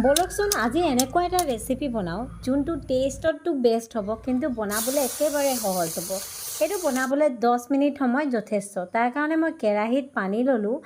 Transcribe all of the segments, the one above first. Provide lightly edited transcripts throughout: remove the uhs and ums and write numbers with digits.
ব'লকচোন আজি এনেকুৱা এটা ৰেচিপি বনাওঁ, যোনটো টেষ্টততো বেষ্ট হ'ব, কিন্তু বনাবলৈ একেবাৰে সহজ হ'ব। এইটো বনাবলৈ 10 মিনিট সময় যথেষ্ট। তাৰ কাৰণে মই কেৰাহীত পানী ল'লোঁ।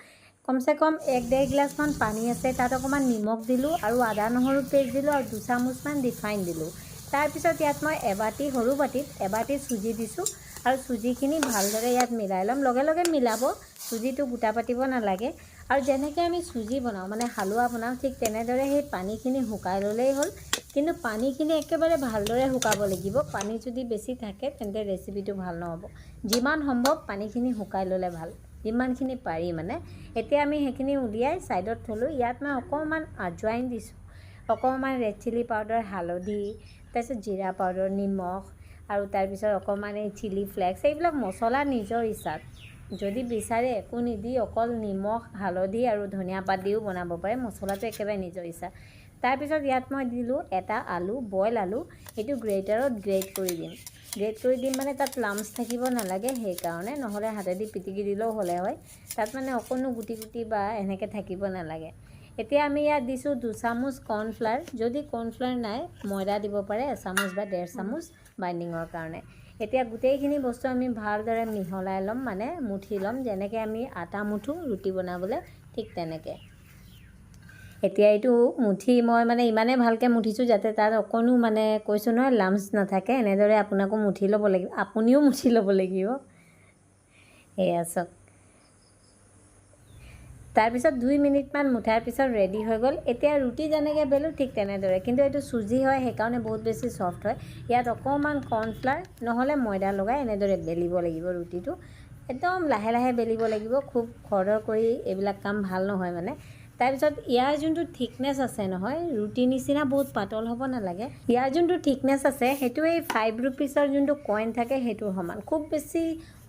কমচে কম এক ডেৰ গিলাচমান পানী আছে। তাত অকণমান নিমখ দিলোঁ আৰু আদা নহৰু পেষ্ট দিলোঁ আৰু দুচামুচমান ৰিফাইন দিলোঁ। তাৰপিছত ইয়াত মই এবাটি, সৰু বাটিত এবাটি চুজি দিছোঁ আৰু চুজিখিনি ভালদৰে ইয়াত মিলাই ল'ম। লগে লগে মিলাব, চুজিটো গোটা পাতিব নালাগে। আৰু যেনেকৈ আমি চুজি বনাওঁ, মানে হালোৱা বনাওঁ, ঠিক তেনেদৰে সেই পানীখিনি শুকাই ল'লেই হ'ল। কিন্তু পানীখিনি একেবাৰে ভালদৰে শুকাব লাগিব। পানী যদি বেছি থাকে, তেন্তে ৰেচিপিটো ভাল নহ'ব। যিমান সম্ভৱ পানীখিনি শুকাই ল'লে ভাল, যিমানখিনি পাৰি মানে। এতিয়া আমি সেইখিনি উলিয়াই ছাইডত থ'লোঁ। ইয়াত মই অকণমান আজৱাইন দিছোঁ, অকণমান ৰেড চিলি পাউডাৰ, হালধি, তাৰপিছত জিৰা পাউডাৰ, নিমখ আৰু তাৰপিছত অকণমান এই চিলি ফ্লেক্স। এইবিলাক মছলা নিজৰ ইচ্ছাত। যদি বিচাৰে, একো নিদি অকল নিমখ, হালধি আৰু ধনিয়া পাত দিও বনাব পাৰে। মছলাটো একেবাৰে নিজৰ ইচ্ছা। তাৰপিছত ইয়াত মই দিলোঁ এটা আলু, বইল আলু। এইটো গ্ৰেটাৰত গ্ৰেট কৰি দিম। গ্ৰেট কৰি দিম মানে তাত লামছ থাকিব নালাগে সেইকাৰণে, নহ'লে হাতেদি পিটিকি দিলেও হ'লে হয়। তাত মানে অকণো গুটি গুটি বা এনেকৈ থাকিব নালাগে। এতিয়া আমি ইয়াত দিছোঁ দুচামুচ কৰ্ণফ্লাৰ। যদি কৰ্ণফ্লাৰ নাই, ময়দা দিব পাৰে এচামুচ বা ডেৰ চামুচ বাইণ্ডিঙৰ কাৰণে। এতিয়া গোটেইখিনি বস্তু আমি ভালদৰে মিহলাই ল'ম, মানে মুঠি ল'ম, যেনেকৈ আমি আটা মুঠোঁ ৰুটি বনাবলৈ, ঠিক তেনেকৈ। এতিয়া এইটো মুঠি মই মানে ইমানেই ভালকৈ মুঠিছোঁ যাতে তাত অকণো, মানে কৈছোঁ নহয়, লামছ নাথাকে। এনেদৰে আপোনাকো মুঠি ল'ব লাগিব, আপুনিও মুঠি ল'ব লাগিব। এয়া চাওক, তাৰপিছত 2 মিনিটমান মুঠাৰ পিছত ৰেডি হৈ গ'ল। এতিয়া ৰুটি যেনেকৈ বেলোঁ, ঠিক তেনেদৰে, কিন্তু এইটো চুজি হয়, সেইকাৰণে বহুত বেছি ছফ্ট হয়। ইয়াত অকণমান কৰ্ণফ্লাৰ নহ'লে ময়দা লগাই এনেদৰে বেলিব লাগিব। ৰুটিটো একদম লাহে লাহে বেলিব লাগিব, খুব খৰধৰ কৰি এইবিলাক কাম ভাল নহয় মানে। তাৰপিছত ইয়াৰ যোনটো থিকনেছ আছে নহয়, ৰুটি নিচিনা বহুত পাতল হ'ব নালাগে। ইয়াৰ যোনটো থিকনেছ আছে, সেইটো এই 5 ৰুপিছৰ যোনটো কইন থাকে, সেইটোৰ সমান। খুব বেছি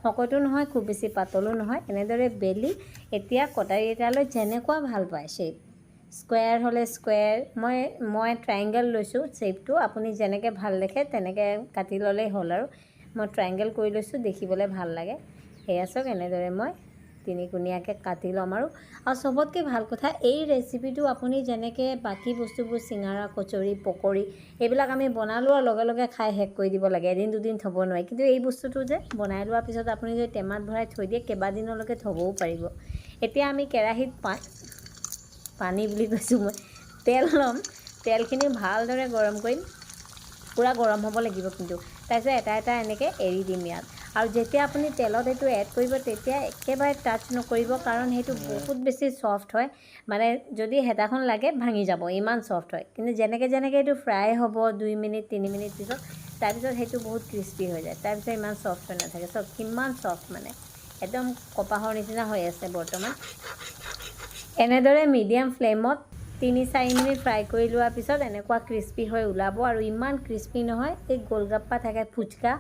শকতো নহয়, খুব বেছি পাতলো নহয়। এনেদৰে বেলি এতিয়া কটাৰী এটালৈ যেনেকুৱা ভাল পায় শ্বেপ, স্কুৱেৰ হ'লে স্কুৱেৰ, মই ট্ৰাইংগল লৈছোঁ শ্বেপটো। আপুনি যেনেকৈ ভাল দেখে, তেনেকৈ কাটি ল'লেই হ'ল। আৰু মই ট্ৰাইংগল কৰি লৈছোঁ, দেখিবলৈ ভাল লাগে। সেয়া চাওক, এনেদৰে মই তিনিকোণীয়াকৈ কাটি ল'ম। আৰু চবতকৈ ভাল কথা, এই ৰেচিপিটো আপুনি যেনেকৈ বাকী বস্তুবোৰ, চিঙাৰা, কচৰি, পকৰি, এইবিলাক আমি বনালোঁ আৰু লগে লগে খাই শেষ কৰি দিব লাগে, এদিন দুদিন থ'ব নোৱাৰি। কিন্তু এই বস্তুটো যে বনাই লোৱাৰ পিছত আপুনি যদি টেমাত ভৰাই থৈ দিয়ে, কেইবাদিনলৈকে থ'বও পাৰিব। এতিয়া আমি কেৰাহীত পানী বুলি কৈছোঁ মই, তেল ল'ম। তেলখিনি ভালদৰে গৰম কৰিম, পূৰা গৰম হ'ব লাগিব কিন্তু। তাৰপিছত এটা এটা এনেকৈ এৰি দিম ইয়াত। আৰু যেতিয়া আপুনি তেলত এইটো এড কৰিব, তেতিয়া একেবাৰে টাচ নকৰিব, কাৰণ সেইটো বহুত বেছি ছফ্ট হয়। মানে যদি হেতাখন লাগে, ভাঙি যাব, ইমান ছফ্ট হয়। কিন্তু যেনেকৈ যেনেকৈ এইটো ফ্ৰাই হ'ব, 2 মিনিট 3 মিনিট পিছত, তাৰপিছত সেইটো বহুত ক্ৰিস্পি হৈ যায়। তাৰপিছত ইমান ছফ্ট হৈ নাথাকে। চাওক, কিমান ছফ্ট, মানে একদম কপাহৰ নিচিনা হৈ আছে বৰ্তমান। এনেদৰে মিডিয়াম ফ্লেমত 3-4 মিনিট ফ্ৰাই কৰি লোৱাৰ পিছত এনেকুৱা ক্ৰিস্পি হৈ ওলাব। আৰু ইমান ক্ৰিস্পি নহয়, এই গোলগাপ্পা থাকে, ফুচকা,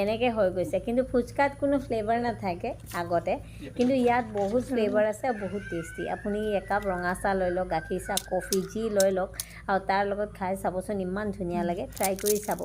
এনেকৈ হৈ গৈছে। কিন্তু ফুচকাত কোনো ফ্লেভাৰ নাথাকে আগতে, কিন্তু ইয়াত বহুত ফ্লেভাৰ আছে আৰু বহুত টেষ্টি। আপুনি একাপ ৰঙা চাহ লৈ লওক, গাখীৰ চাহ, কফি যি লৈ লওক আৰু তাৰ লগত খাই চাবচোন, ইমান ধুনীয়া লাগে। ট্ৰাই কৰি চাব।